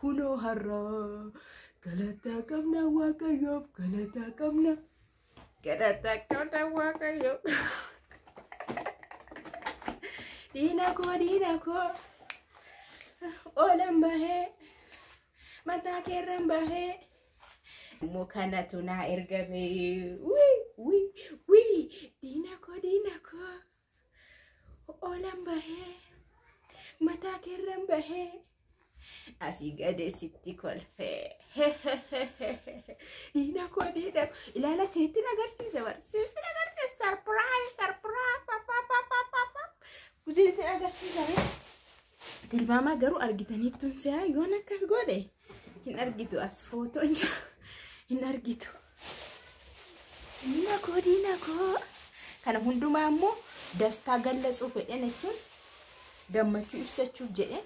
Kunoo har'aa galataa qabna Waaqayyoof, galataa qabna. Galataa qabna Waaqayyoof. Diina koo, diina koo, oolan bahee mataa keerran bahee. Immoo kanatu naa ergame. Wii wii wii, diina koo, diina koo, oolan bahee mataa keerran bahee asii gadee sitti kolfee. Diina koo, diina koo, ilaala, sitti agarsiisa bara, sitti agarsiisa, surprise, surprise, pa pa pa pa pa pa, sitti agarsiisa. Tilmaamaa garuu argitaniittuun si'a yoon akkas godhe hin argitu, as footoon jira, hin argitu. Diina koo, diina koo, kana hundumaa immoo dastaa gallatsuuf fedhan jechuun gammachuu ibsachuuf jedheen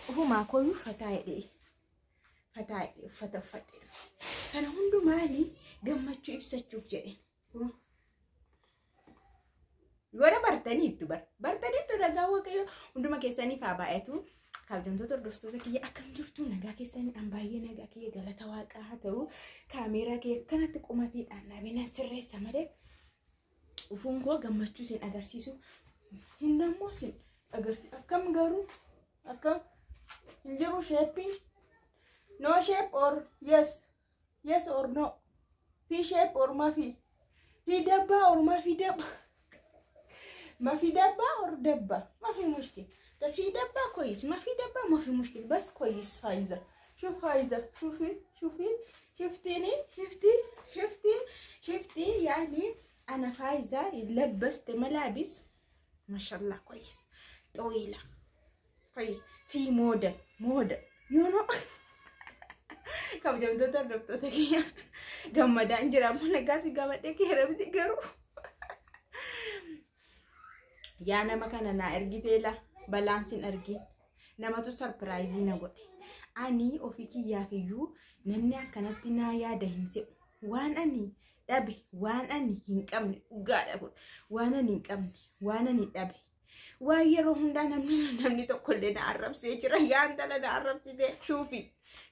ofumaa kooyyuu fataa jedhee, fataa jedhee uffata uffadhee dhufe. Kana hundumaani gammachuu ibsachuuf jedheen. Warra bartaniittu bar bartaniittu, nagaa Waaqayyo hunduma keessaniif haa baay'atu. Kabajamtoota hordoftoota kiyya, akkam jirtu? Nagaa keessanii? An baay'ee nagaa kiyya, galata Waaqaa haa ta'u. Kaameeraa kiyya akkanatti qumateedhaan dhaabee sirreessa malee ufuun koo gammachuu isin agarsiisu hundammoo isin agarsiisu. Akkam garuu, akkam hin jiru shapeiin? No shape or yes, yes or no? Fi shape or mafi fi dabbaa or mafi dabba, ما في دبة or دبة، ما في مشكلة. طيب في دبة كويس، ما في دبة ما في مشكلة، بس كويس. فايزة، شوف فايزة، شوفي شوفي، شفتيني؟ شفتي شفتي شفتي؟ يعني أنا فايزة لبست ملابس ما شاء الله كويس، طويلة، كويس، في موديل موديل you know. Kabajamtoota hordoftoota kiyya, gammadaan jira ammoo nagaa si gaafadhee keera miti garuu. Yaa nama kana naa ergiteela, balaan sin argin, namatu surprise na godhe. Ani ofii kiyyaaf iyyuu namni akkanatti naa yaada hin se'u. Waan ani dhabe, waan ani hin qabne, dhugaadha kun, waan ani hin qabne, waan ani dhabe. Waan yeroo hundaa namni tokkollee na arrabsee jira. Yaa intala na arrabsite, shuufi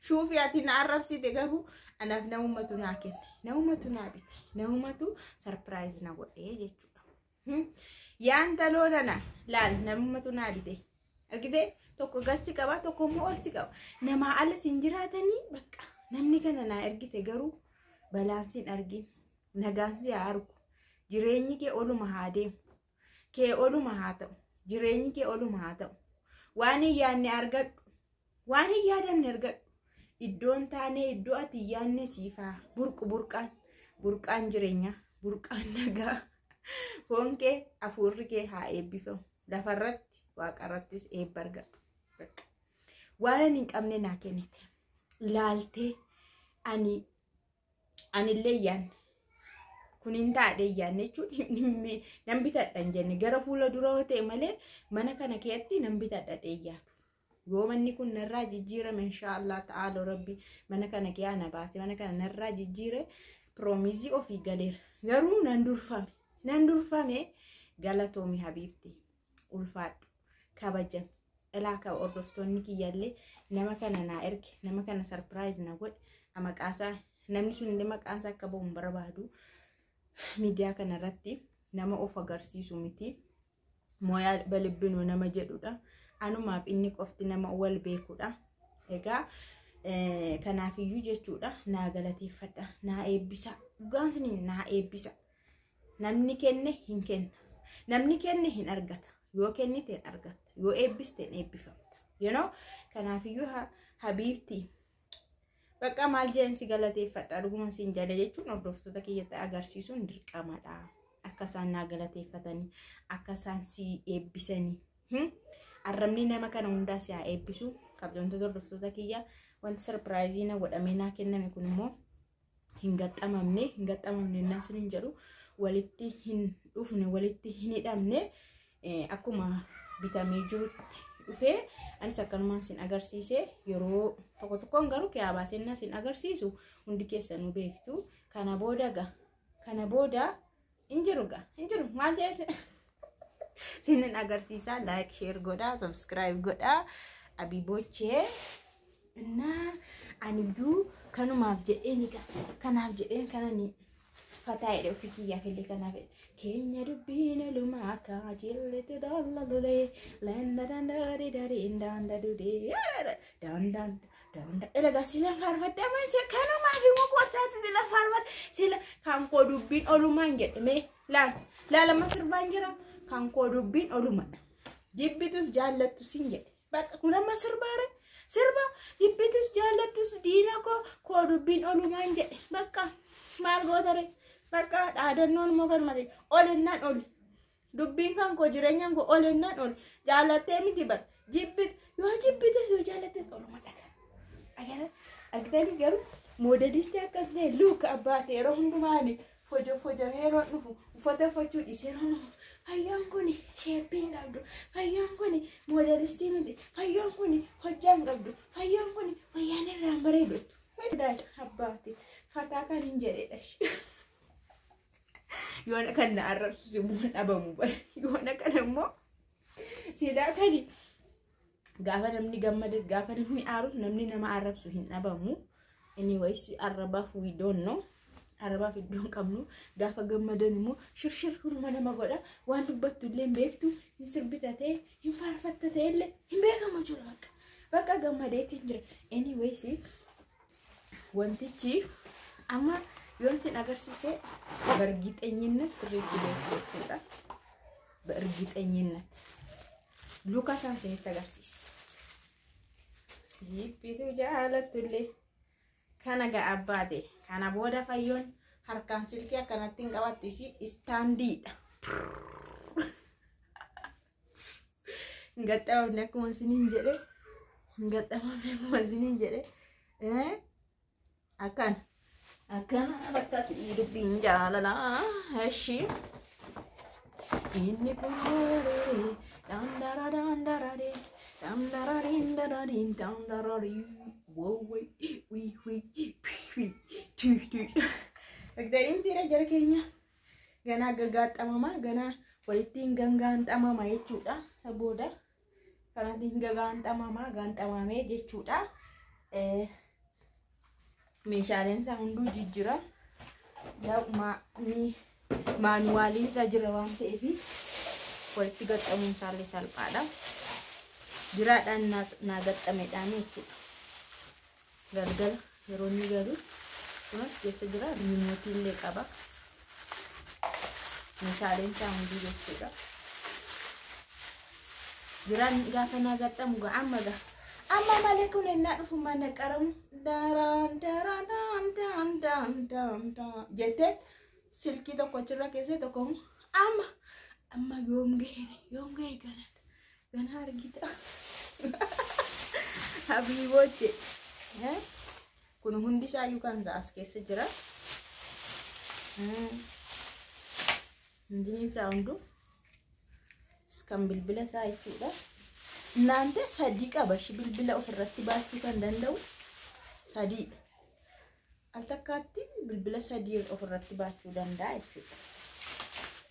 shuufi, ati na arrabsite garuu anaaf namumatu naa kenne, namumatu naa bite, namumatu surprise na godhe jechuudha. Yaa intaloo nana laal, namumatu naa bite. Argitee, tokko gasti qaba, tokko immoo ol si qaba. Namaa ala sin jiraatanii bakka namni kana naa ergite garuu balaan sin argin, nagaan si haa argu, jireenyi kee oluma haa deemu, kee oluma haa ta'u, jireenyi kee oluma haa ta'u. Waan hin yaadne argadhu, waan hin yaadamne argadhu. Iddoon taanee iddoo ati hin yaadne siifaa burqu, burqaan, burqaan jireenyaa, burqaan nagaa. Foon kee, hafuurri kee haa eebbifamu. Lafarratti waaqarrattis eebba argadhu. Waan ani hin qabne naa kennite. Ilaaltee ani anillee hin yaadne. Kun hin taadhe hin yaadne jechuun nan bitadha hin jenne, gara fuula dura yoo ta'e malee mana kana keessatti nan bitadha dhee yaadu. Yoo manni kun narraa jijjiirame, inshaallah ta'ala, Rabbi mana kana kee na baase, mana kana narraa jijjiire, promise ofii galeera. Garuu nan durfame. Nan durfame. Galatoomi habiibti. Ulfaadhu. Kabajame. Ilaa qaba hordoftoonni kiyyaallee nama kana naa erge, nama kana surprise na godhe, maqaasaa namni sun illee maqaansaa akka bahu hin barbaadu. Miidiyaa kanarratti nama of agarsiisu miti. Mooyaa balibbinuu nama jedhudha. Anumaaf inni qofti nama wal beekudha. Egaa kanaafiyyuu jechuudha, naa galateeffadha, naa eebbisa, dhugaan siniin naa eebbisa. Namni kenne hin kenna. Namni kenne hin argata. Yoo kennite hin argatta. Yoo eebbiste hin eebbifamta. You know? Kanaafiyyuu habiibti. Bakka maal jeen si galateeffadha, dhuguma siin jala jechuun hordoftoota kiyyatti agarsiisuun dirqamadha. Akka isaan naa galateeffatanii, akka isaan si eebbisanii. Arrabni nama kana hundaa si haa eebbisu. Kabajamtoota hordoftoota kiyya, wanti surprise na godhamee naa kenname kun immoo hin gaxxamamne, hin gaxxamamne naan sin hin jedhu, walitti hin dhufne, walitti hin hidhamne, akkuma bitamee jirutti dhufee anis akkanumaan sin agarsiise. Yeroo tokko tokkoon garuu kiyaa baasennaa sin agarsiisu hundi keessanuu beektu. Kana booda ga, kana booda hin jiru ga, hin jiru, maal jedhe sinin agarsiisa. Like, share godhaa, subscribe godhaa, abibochee innaa. Aniyyuu kanumaaf jedheen egaa kanaaf jedheen kanani fataa jedhe ofii kiyyaaf illee kanaaf jedhe. Keenya dubbiin olumaa akka jilletti dallalulee lenda dandari dari dandadudee dandan danda. Egaa sila faarfatte amanse kanumaaf immoo kootaatti sila faarfatte sila kan koo dubbiin olumaan jedhe mee laal laalama sirbaan jira kan koo dubbiin olumadha. Jibbitus jaallattus hin jedhe. Bakka kun amma sirbaare sirba jibbitus jaallattus diina koo koo dubbiin olumaan jedhe bakka maal gootare bakka dhaadannoon immoo kan malee olinnaan oli dubbiin kan koo jireenyaan koo olinnaan oli jaallattee miti bar jibbit yoo jibbites yoo jaallattes oluma dhaga. Agara argitanii garuu moodelistii akka hin ta'e luuka abbaate yeroo hundumaani fojo fojamee yeroo dhufu uffata uffachuu dhiisee yeroo dhufu fayyaan kun sheeppii hin qabdu fayyaan kun moodelistii miti fayyaan kun hojjaa hin qabdu fayyaan kun wayyaan irraa hin bareedu. Abbaate fataa kan hin jedhedha. Yoona kan na arrabsu immoo dhabamu bara yoona kan immoo silaa kani gaafa namni gammades gaafa namni aarus namni nama arrabsu hin dhabamu. Anyways arrabaaf we don't know. Arrabaaf iddoo hin qabnu gaafa gammadan immoo shirshir hurma nama godha waan dubbattu illee hin beektu hin sirbita ta'e hin faarfatta ta'e illee hin beekamu jechuudha bakka bakka gammadeetiin jira. Anyways wantichi amma yoon sin agarsiise በእርግጠኝነት sirriitti beektu jechuudha. በእርግጠኝነት luka isaan isinitti agarsiisa. Jibbitu jaalattullee kana ga'a abbaate kana booda fayyoon harkaan silkii akkanatti hin qabattu ishii istaandiidha. Hin gaxxamamne akkuma isiniin jedhe hin gaxxamamne akkuma isiniin jedhe akkana akkana bakka dubbiin jaalalaa ishii inni kun dandara dandarare dandarariin dandarari wowwe wi wi wi tu tu. Agdariin tira jara keenya ganaa gagaaxamamaa ganaa walitti hin gangaanxamama jechuudha. Isa booda kanatti hin gagaanxamamaa gaanxamamee jechuudha. Meeshaaleen isaa hunduu jijjiira. Maanuwaaliin isaa jira waan ta'eef walitti gaxxamuun isaallee salphaadha. Jiraadhaan naa gaxxamedhaan jechuudha. Galgala yeroo inni galu kunis keessa jira riimootii illee qaba. Meeshaaleen isaa hunduu jechuudha. Jiraan gaafa naa gaxxamu amma ga'a. Amma malee kun ennaa dhufu mana qaramu daraan daraan daan daan daan daan daan jettee silkii tokko achirra keessee tokko amma amma yoom gahe yoom gahe gana gana argita. Habiiboche kun hundi isaayyuu kan as keessa jira. Hundinni isaa hunduu kan bilbila isaa jechuudha. Naante sadii qaba shi bilbila ofirratti baachuu kan danda'u sadiidha. Al takkaatti bilbila sadii ofirratti baachuu danda'a jechuudha.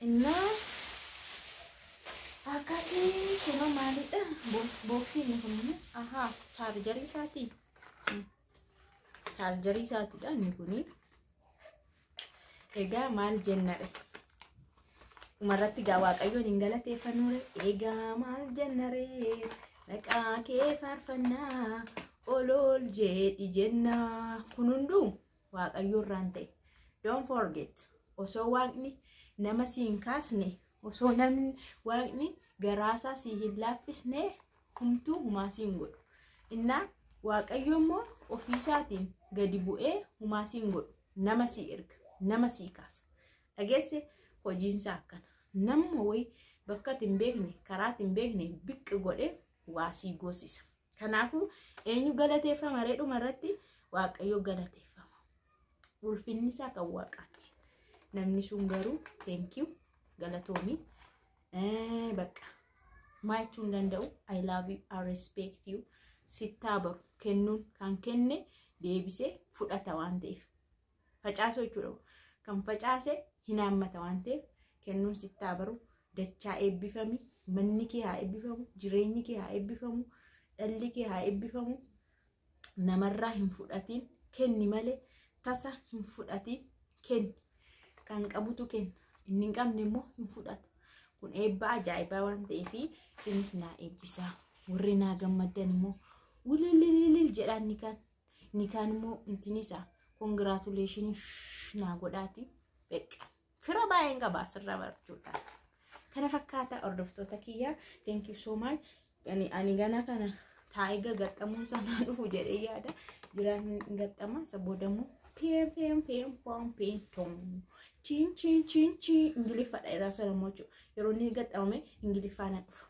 Innaa akkasii kun maalidha? Booksii inni kun immoo ahaa chaarjarii isaati. Chaarjarii isaatidha inni kuni. Egaa maal jennare? Dhumarratti gaa Waaqayyoon hin galateeffannure. Egaa maal jennare? Maqaa kee faarfannaa ol jedhi jennaa. Kun hunduu Waaqayyo irraan ta'e. Don't forget. Osoo Waaqni nama si hin kaasne, osoo namni Waaqni garaasaa si hin laaffisne humtuu humaa si hin godhu. Innaa Waaqayyo immoo ofiisaatiin gadi bu'ee humaa si hin godhu. Nama si erga, nama si kaasa. Dhageesse hojiinsaa akkana. Namuma wayii bakka ati hin beekne, karaa ati hin beekne biqqi godhee waa sii goosisa. Kanaafuu eenyu galateeffama ree dhumarratti? Waaqayyo galateeffama. Ulfinni isaa kan Waaqaati. Namni sun garuu thank you galatoomii bakka maa jechuu hin danda'u. I love you, I respect you. Sittaa baru kennuun kan kenne deebisee fudhata waan ta'eef. Facaasuu jechuudha. Kan facaase hin haammata waan ta'eef kennuun sittaa baru dachaa eebbifami. Manni kee haa eebbifamu, jireenyi kee haa eebbifamu, dhalli kee haa eebbifamu. Namarraa hin fudhatiin, kenni malee. Tasa hin fudhatiin, kenni. Kan qabutu kenna, inni hin qabne immoo hin fudhata. Kun eebba ajaa'ibaa waan ta'eef isinis naa eebbisaa. Warri naa gammaddan immoo wulilililil jedhaan, ni kaan ni kaan immoo intin isaa congratulation naa godhaati. Beeqa fira baay'een qaba asirraa barachuudhaan. Kana fakkaata, hordoftoota kiyyaa, thank you so much. Ani gana kana taa'ee gaggaxxamuun sanaa dhufu jedhee yaada. Jiraan gaxxama, isa booda immoo pm pm pm pom pm tom chin chin chin chin. Ingiliffadha irraa sana immoo jechuudha. Yeroo inni gaxxamame Ingiliffaa na dhufa.